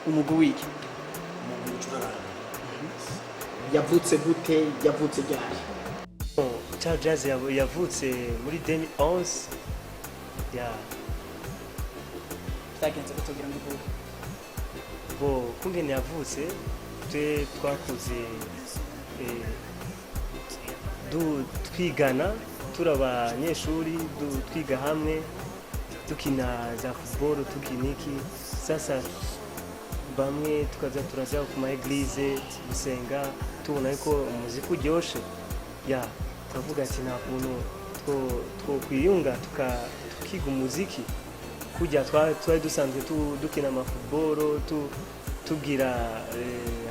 Umugwi wiki? Umugwi ucuraranga. Yavutse gute? Yavutse ryari? Char Jazz yavutse muri 2011 ya. Byagenze gute kugira ngo ivuke? Bo, kungene yavutse, twe twakuze twigana, turi abanyeshuri, twiga hamwe, dukina za football, tukina iki. Sasa bamwe tukaza turaja ku ma église gusenga, tubona yuko umuziki uryoshe, ya, tukavuga ati nta kuntu twokwiyunga tukiga umuziki kujya twari dusanzwe dukina ama football, tugira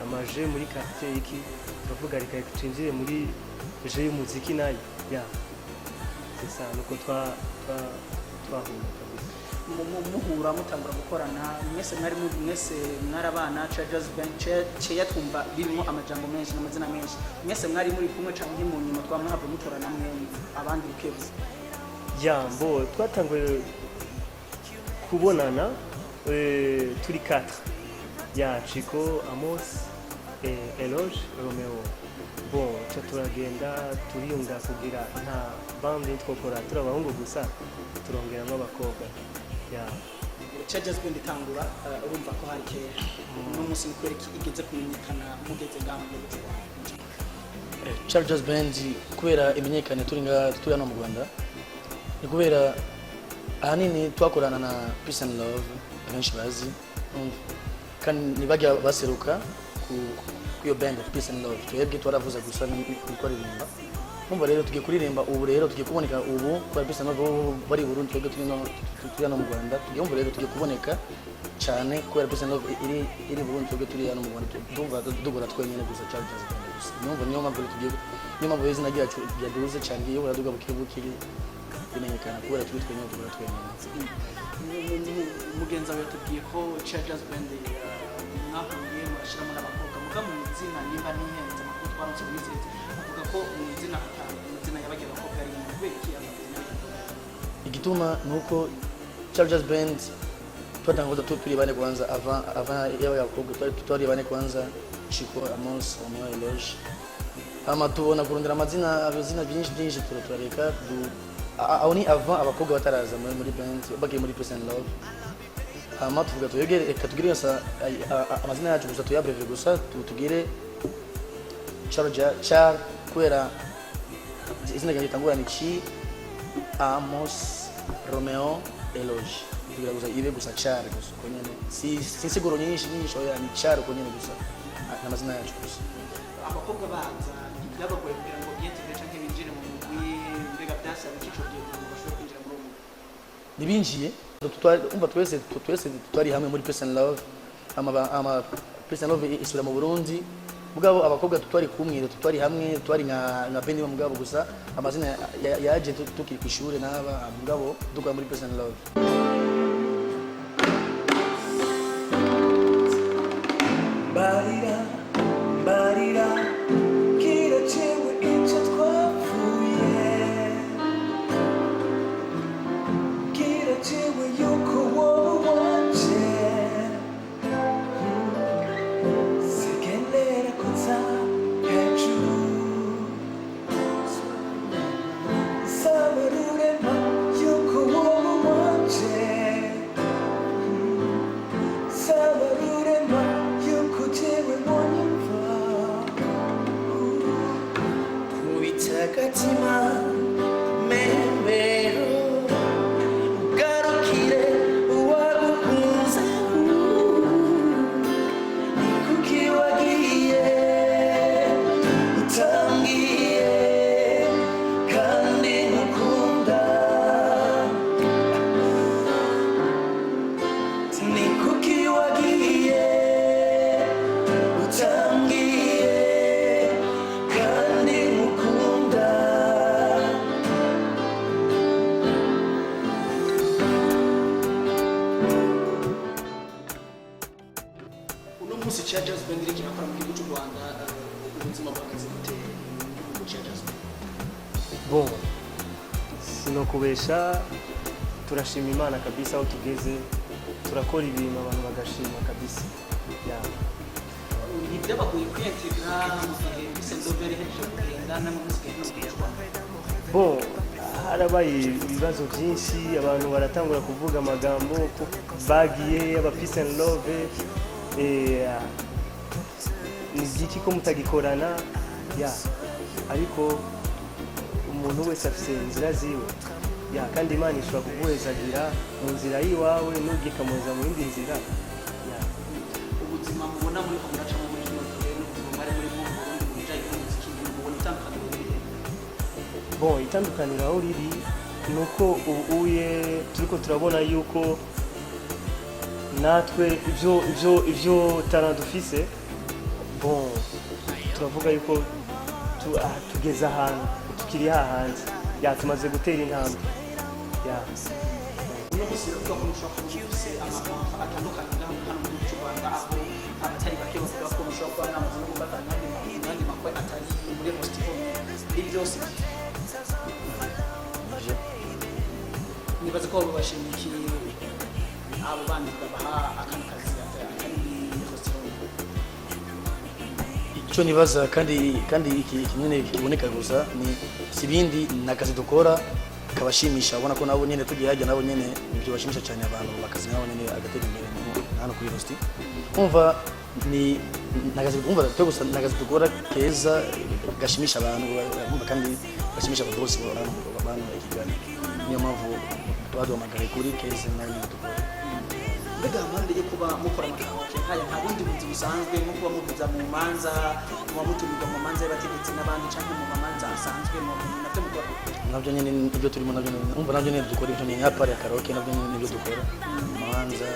ama jeux muri quartier iki. Turavuga reka twinjire muri jeu y'umuziki nayo, ya, c'est ça, nuko twahuye kabisa. Muhura, mutangura gukorana, mwese mwari mwese mwari abana Cha Jazz Band? Cheya twumva birimo amajambo menshi n'amazina menshi. Mwese mwari muri kumwe canke mu nyuma twamwahava mutorana mwe, abandi bukebuke? Ya, mbo twatanguye kubonana turi 4, ya, Chico, Amos, Eloge, Romeo. Bon, ca turagenda turiyunga kugira nta bande twokora turi abahungu gusa, turongeramo abakobwa, ya. Cha Jazz Band itangura, urumva ko hari kera. Uno munsi ni kubera iki igeze kumenyekana mugeze ngaho mu gihugu cy'u Rwanda? Char Jazz Band kubera imenyekane turi nga turi hano mu Rwanda ni kubera ahanini twakorana na Peace and Love abenshi bazi, urumva? Kandi ntibajya baseruka ku iyo band Peace and Love, twebwe twaravuza gusa, ni kuririmba. Umva rero, tugiye kuririmba ubu, rero tugiye kuboneka ubu kubera Peace and Love bo bari i Burundi, twebwe turi hano mu Rwanda. Tugiye, umva rero, tugiye kuboneka cyane kubera Peace and Love iri i Burundi, twebwe turi hano mu Rwanda. Ndumva dukora twenyine gusa, Char Jazz Band gusa. Niyo mpamvu rero tugiye, niyo mpamvu izina ryacu ryaduze cyane, iyo buraduga buke buke rimenyekana kubera turi twenyine, dukora twenyine. Mugenzi wawe yatubwiye ko Cha Jazz Band mwahuye murashyiramo n'abakobwa, muga mu izina, nimba ntihenze, amakuru twaronse muri minsi avuga ko mu izina atanu amazina y'abagiye abakobwa ari inyuma. Kubera iki amazina y'abakobwa? Igituma ni uko Char Jazz Band twatanguza turi bane kwanza, avant y'abakobwa. Twari bane kwanza: Chico, Amos, Romeo, Eloge. Hama tubona kurondera amazina byinshi byinshi, turareka. Aho ni avant abakobwa bataraza muri band, bagiye muri Peace and Love. Hama tuvuga twebwe reka tugire gusa amazina yacu gusa, tuya abrévier gusa, tugire Char Char, kubera izina ryanjye ritangura ni Chi Amos Romeo Eloge, kugira gusa ibe gusa Char gusa uko nyene. Si insiguro nyinshi nyinshi, oya, ni Char uko nyene gusa, n'amazina yacu gusa. Abakobwa baza, ntibyabagoye kugira ngo biyintegre canke binjire mu mugwi? Mbega byasaba iki ico gihe kugira ngo bashobore kwinjira muri uwo mugwi? Ntibinjiye. Umva, twese twari hamwe muri Peace and Love. Ama Peace and Love isubira mu Burundi, mugabo abakobwa twari kumwe, twari hamwe, twari nka band imwe, mugabo gusa amazina yaje tukiri ku ishure n'aba, mugabo dukora muri Peace and Love. Mbarira, mbarira, kiracewe icyo twapfuye, kiracewe yuko wowe wanje sigendera kuza hejuru, saba rurema yuko wowe wanje, saba rurema yuko jewe wonyumva. Kubita agatima membero, ugarukire uwagukunze. Kuki wagiye utambwiye kandi nkukunda? Ni kuki wagiye utambwiye kandi nkukunda? Uno munsi Cha Jazz Band iriko irakora mu gihugu cy'u Rwanda, ubuzima buhagaze gute mu gihugu cya Jazz Band? Bon, sinokubesha, turashima Imana kabisa aho tugeze, turakora ibintu abantu bagashima kabisa. Ntibyabagoye kwiyentegra mu gihe Peace and Love yari ihejeje kugenda, namwe musigaye no kwicwa? Bon, harabaye ibibazo byinshi, abantu baratangura kuvuga amagambo ko bagiye aba Peace and Love, ni byiki ko mutagikorana ya. Ariko umuntu wese afite inzira ziwe ya, kandi Imana ishobora kuguhezagira mu nzira y'iwawe n'ubwo ikamuza mu yindi nzira ya. Ubuzima mubona muri ko muracamo muri kino gihe n'ubuzima mwari murimo mu Burundi mu bijanye n'umuziki, mubona itandukaniro riri he? Bon, itandukaniro aho riri ni uko ubu uye turiko turabona yuko natwe ivyo talent dufise, bon, turavuga yuko tugeze ahantu tukiri hahandi ya, tumaze gutera intambwe ya. Uno munsi biravuga ko mushobora kuba mufise amakontra atandukanye ngaha hano mu gihugu cy'u Rwanda, aho abatari bake bavuga ko mushobora kuba mwamaze no gufata ayandi makwe atari muri Hosti Home. Ibi byose Nivyo. Nibaza ko babashimikiye abo bandi babaha akandi kazi atari muri Hosti Home. Icyo nibaza kandi iki nyine kiboneka gusa ni si ibindi, ni akazi dukora kabashimisha. Ubona ko nabo nyine tugiye hajya, nabo nyine ibyo bashimisha cyane abantu, bakazi nabo nyine agatera imbere hano kuri Hosti. Umva, ni akazi, umva, twe gusa ni akazi dukora keza gashimisha abantu, umva, kandi gashimisha abantu bose abantu i Kigali. Niyo mpamvu baduhamagaye kuri keza nayo nyine dukora. Mbega mpande yo kuba mukora amakaraoke nkaya, nta bundi buzi busanzwe, nko kuba muvuza mu manza, muba mutumirwa mu manza y'abategetsi n'abandi, canke mu mamanza asanzwe, mu navyo mukora? Nabyo nyine nibyo turimo, nabyo nyine, umva, nabyo nyine dukora ibyo nyine à part ya karaoke, nabyo nyine nibyo dukora, amanza,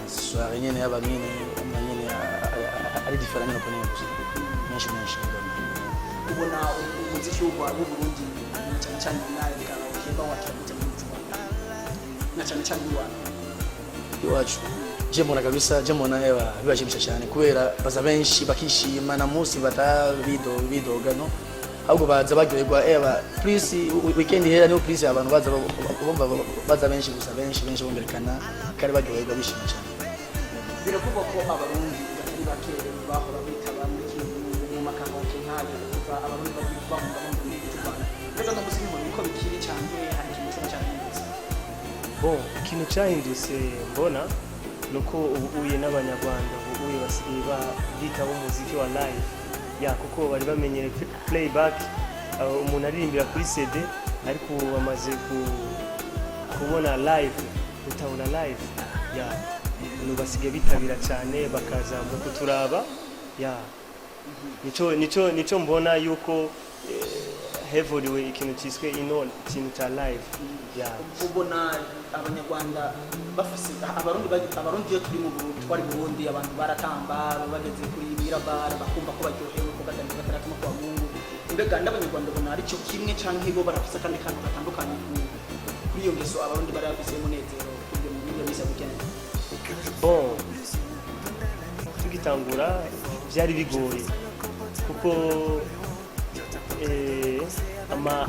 soirée nyine y'aba nyine, umva, nyine ari différent nyine uko nyine gusa menshi menshi. Ubona umuziki w'Uburundi na cyane cyane nayo karaoke bawakira gute mu gihugu cy'u Rwanda, na cyane cyane iwanyu? Iwacu je mbona kabisa, je mbona ewa bibashimisha cyane, kubera baza benshi bakishima na munsi batabido bidoga no, ahubwo baza baryoherwa. Ewa, plus weekend ihera niho plus abantu baza bumva baza benshi gusa, benshi benshi bumvikana kandi baryoherwa bishima cyane. Biravugwa ko Abarundi batari bake bahora bitaba muri kino mu makaraoke nk'ayo kuva Abarundi bagiye bahunga mu gihugu cy'u Rwanda. Mbega no musi nk'inkoni niko bikiri, canke hari ikintu coba carahindutse? Bon, ikintu cyahindutse mbona ni uko ubu uye n'Abanyarwanda ubu uye basigaye bitaba umuziki wa live ya, kuko bari bamenyereye playback, umuntu aririmbira kuri CD, ariko ubu bamaze kubona live, gutabona live ya, ubu basigaye bitabira cyane, bakaza mu kuturaba ya. Nico mbona yuko hevuriwe ikintu cyiswe ino ikintu cya live ya. Ubona Abanyarwanda bafise Abarundi Abarundi iyo turi mu Burundi, twari Burundi, abantu baratamba bageze kuri Mirabara, bakumva ko baryohewe ku gatanu, ku gatandatu no kuwa Mungu. Mbega n'Abanyarwanda ubona ari cyo kimwe, canke bo barafise akandi kantu gatandukanye kuri iyo ngeso Abarundi bari bafise y'umunezero kuri iyo muri iyo misi ya weekend? Bon, tugitangura byari bigoye kuko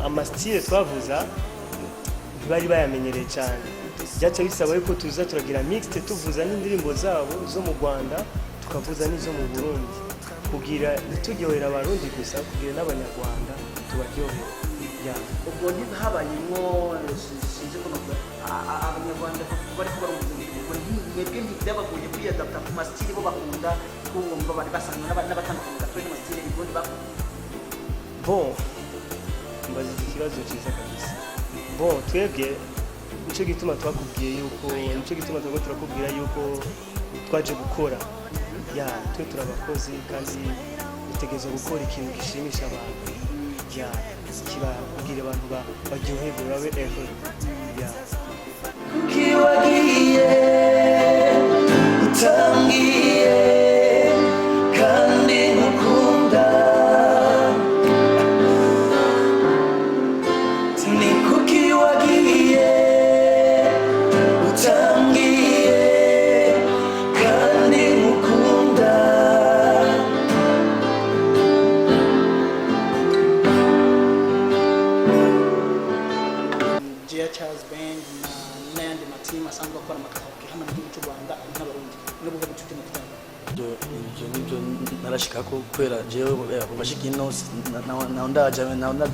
ama style twavuza ntibari bayamenyereye cyane. Byaca bisaba yuko tuza turagira mixte, tuvuza n'indirimbo zabo zo mu Rwanda, tukavuza n'izo mu Burundi, kugira ntituryohere Abarundi gusa, kugira n'Abanyarwanda tubaryohere ya. Ubwo ntihabayemwo, sinzi ko novuga, Abanyarwanda bariko barumva, ubwo mwebwe ntibyabagoye kwiyadapta ku ma style bo bakunda, kumva bari basanzwe n'abatandukanye gatoya n'ama style Burundi bakunda? Bon, mbajije ikibazo cyiza kabisa. Bon, twebwe nicyo gituma twakubwiye yuko, nicyo gituma turiko turakubwira yuko twaje gukora ya. Twe turi abakozi kandi dutegerezwa gukora ikintu gishimisha abantu ya, kiba kugira abantu baryoherwe, babe heureux ya. Kuki wagiye utambwiye kandi ngukunda? Ni kuki wagiye utambwiye kandi ngukunda? Jia Charles Band n'ayandi matimu asanzwe akora amakaraoke hano mu gihugu cy'u Rwanda n'Abarundi, n'ubuhe bucuti mufitanye? Ibyo nibyo narashikako kubera jewe kuva shika ino naho ndaja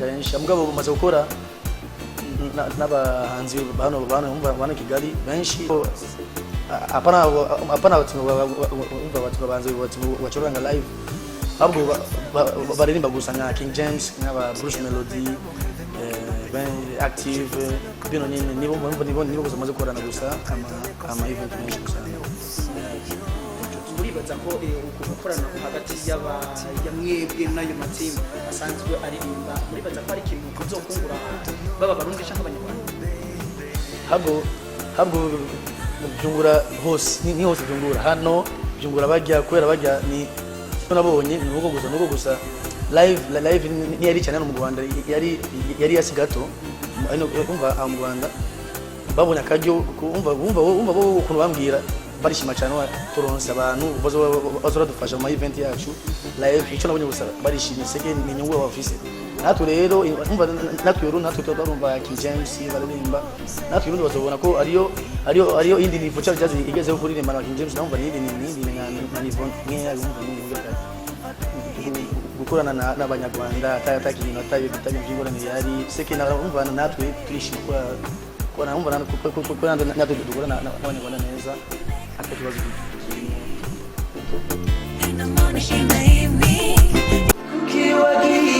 henshi, mugabo bumaze gukora n'abahanzi hano Kigali benshi. Apana umva abahanzi bacuranga live, ahubwo baririmba gusa, nka King James, nk'aba Bruce Melody, Ben Active, bino nyine nibo gusa maze gukorana gusa ama event menshi gusa. Muribaza ko uku gukorana ko hagati y'aba ya mwebwe n'ayo matimu asanzwe aririmba, muribaza ko ari ikintu kuzokungura baba Barundi cyangwa Abanyarwanda? Habwo byungura hose, ni hose byungura. Hano byungura bajya kubera bajya ni nabonye ni uko gusa live ni yari cyane hano mu Rwanda, yari yasi gato. Ano umva, aha mu Rwanda babonye akaryo. Umva bo ukuntu bambwira, barishima cyane turonse abantu bazoradufasha mu ma event yacu live. Icyo nabonye gusa, barishimye seke ni inyungu bafise. Natwe rero umva, natwe rero natwe turumva King James baririmba, natwe rero bazobona ko ariyo indi niveau cyari jazz igezeho kuririmba na King James. Namva ni indi nka niveau nkeya. Umva, ni uburyo gukorana n'Abanyarwanda atakintu atabi by'ingorane yari seke na umva natwe turishima ko numva ko natwe dukorana n'Abanyarwanda neza, ata kibazo kirimo. In the morning, in the evening. Kuki wagiye?